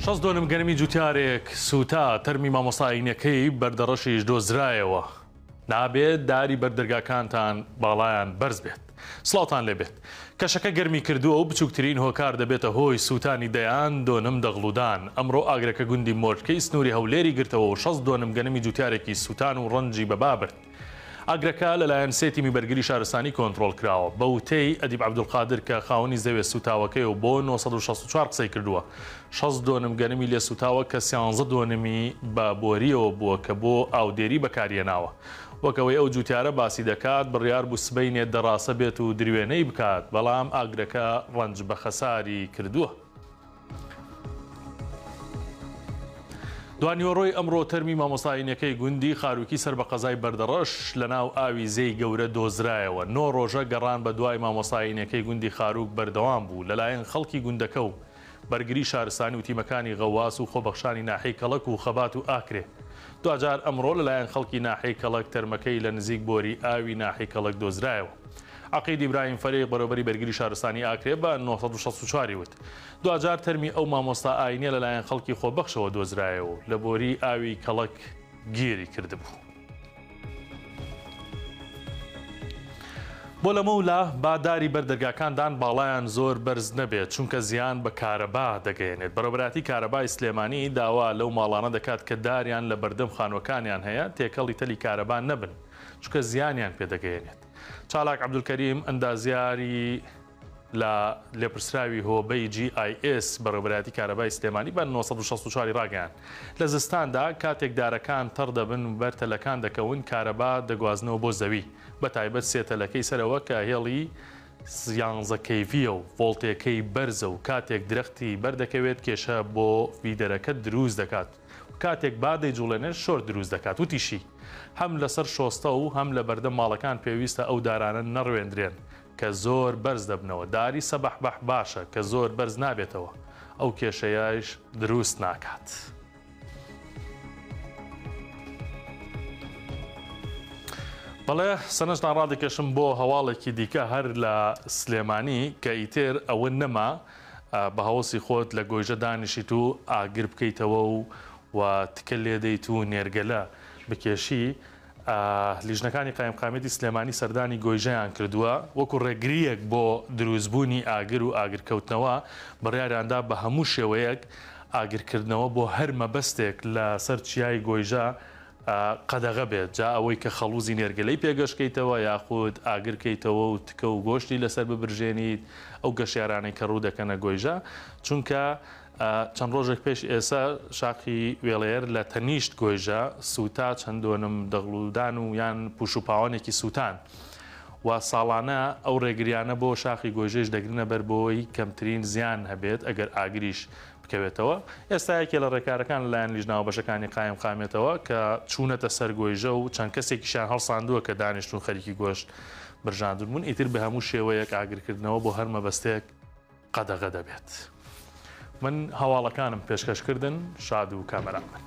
60 دۆنم گەنمی جوتیارێک سووتا، تەرمی مامۆستا ئاینیەکەی بەردەڕەشیش دۆزرایەوە. نابێت داری بەر دەرگاکانتان باڵایان بەرز بێت. سڵاوتان لێبێت. کەشەکە گەرمی کردووە و بچووکترین هۆکار دەبێتە هۆی سووتانی دەیان دۆنم دەغڵودان. ئەمڕۆ ئاگرەکە گوندی مۆرتکەی سنووری هەولێری گرتەوە و 60 دۆنم گەنمی جووتیارێکی سووتان و ڕەنجی بەبا برد. ئاگرەکە لەلایەن سێ تیمی بەرگری شارستانی کۆنترۆڵ کراوە. بە وتەی ئەدیب عەبدولقادر کە خاوەنی زەویە سووتاوەکەیە و بۆ 964 قسەی کردووە، 60 دۆنم گەنمی لێ سووتاوە کە سیانزە دۆنمی بە بۆرییەوە بووە کە بۆ ئاودێری بەکاریهێناوە. وەک ئەوەی ئەو جووتیارە باسی دەکات، بڕیار بوو سبەینێ دەڕاسە بێت و دروێنەی بکات، بەڵام ئاگرەکە ڕەنج بە خەساری کردووە. دوانیوەڕۆی ئەمڕۆ تەرمی مامۆستا ئاینیەکەی گوندی خاروکی سەر بە قەزای بەردەڕەش لەناو ئاوی زێی گەورە دۆزرایەوە. نۆ ڕۆژە گەڕان بە دوای مامۆستا ئاینیەکەی گوندی خاروک بەردەوام بوو لەلایەن خەڵکی گوندەکە و بەرگری شارستانی و تیمەکانی غەواس و خۆبەخشانی ناحیەی کەڵەک و خەبات و ئاکرێ. دواجار ئەمڕۆ لەلایەن خەڵکی ناحیەی کەڵەک تەرمەکەی لە نزیک بۆری ئاوی ناحیەی کەڵەک دۆزرایەوە. عەقید ئیبراهیم فەریق بەرێوەبەری بەرگری شارستانی ئاکرێ بە 964 ی وت، دواجار تەرمی ئەو مامۆستا ئاینیە لەلایەن خەڵکی خۆبەخشەوە دۆزرایەوە و لە بۆری ئاوی کەڵەک گیری کردبوو. بۆ لەمەولا با داری بەر دەرگاکاندان باڵایان زۆر بەرز نەبێت، چونکە زیان بە کارەبا دەگەیەنێت. بەڕێوەبەرایەتی کارەبای سلێمانی داوا لەو ماڵانە دەکات کە داریان لە بەردەم خانووەکانیان هەیە، تێکەڵی تەلی کارەبا نەبن، چونکە زیانیان پێدەگەیەنێت. چالاک عەبدولکەریم، ئەندازیاری لە لێپرسراوی هۆبەی جی ئای ئێس بەڕێوەبەرایەتی کارەبای سلێمانی بە 964 ی ڕاگەیاند، لە زستاندا کاتێک دارەکان تەڕ دەبن و بەر تەلەکان دەکەون کارەبا دەگوازنەوە بۆ زەوی بە تایبەت سێ تەلەکەی سەرەوە کە هێڵی یانزە کەیڤیە و ڤۆڵتێکەی بەرزە و کاتێک درەختی بەردەکەوێت کێشە بۆ فیدەرەکە دروست دەکات و کاتێک با دەیجوڵێنێت شۆرت دروست دەکات. وتیشی، هەم لەسەر شۆستە و هەم لە بەردەم ماڵەکان پێویستە ئەو دارانە نەڕوێندرێن کە زۆر بەرز دەبنەوە، داری سەبەحبەح باشە کە زۆر بەرز نابێتەوە، ئەو کێشەیەش دروست ناکات. بەڵێ سەرنجتان ڕادەکێشم بۆ هەواڵێکی دیکە هەر لە سلێمانی کە ئیتر ئەوە نەما بە هەوەسی خۆت لە گۆیژە دانیشیت و ئاگر بکەیتەوە و و تکە لێدەیت و نێرگەلە بکێشی، لیژنەکانی قایمقامیەتی سلێمانی سەردانی گۆیژەیان کردووە، وەکو ڕێگرییەک بۆ دروستبوونی ئاگر و ئاگرکەوتنەوە، بڕیاریاندا بە هەموو شێوەیەک ئاگرکردنەوە بۆ هەر مەبەستێک لەسەر چیای گۆیژە قەدەغە بێت، جا ئەوەی کە خەڵوزی نێرگەلەی پێ گەشکەیتەوە یاخود ئاگر کەیتەوە و تکە و گۆشتی لەسەر ببرژێنیت، ئەو گەشیارانەی کە ڕوو دەکەنە گۆیژە، چونکە چەند ڕۆژێک پێش ئێسە شاخی وێڵێر لە تەنیشت گۆیژە سووتا، چەند دۆنم دەغڵودان و یان پوش و پاوانێکی سووتان و ساڵانە ئەو ڕێگریانە بۆ شاخی گۆیژەیش دەگرنە بەر بۆی کەمترین زیان هەبێت ئەگەر ئاگریش بکەوێتەوە. ئێستا یەکێ لە ڕێکارەکان لەلایەن لیژنە هاوبەشەکانی قایمقامیەتەوە کە چوونەتە سەر گۆیژە و چەند کەسێکیشیان هەڵساندووە کە دانیشتوون خەریکی گۆشت برژاندن بوون، ئیتر بە هەموو شێوەیەک ئاگرکردنەوە بۆ هەر مەبەستێک قەدەغە دەبێت. من هەواڵەکانم پێشکەش کردن، شاد و کامەران بن.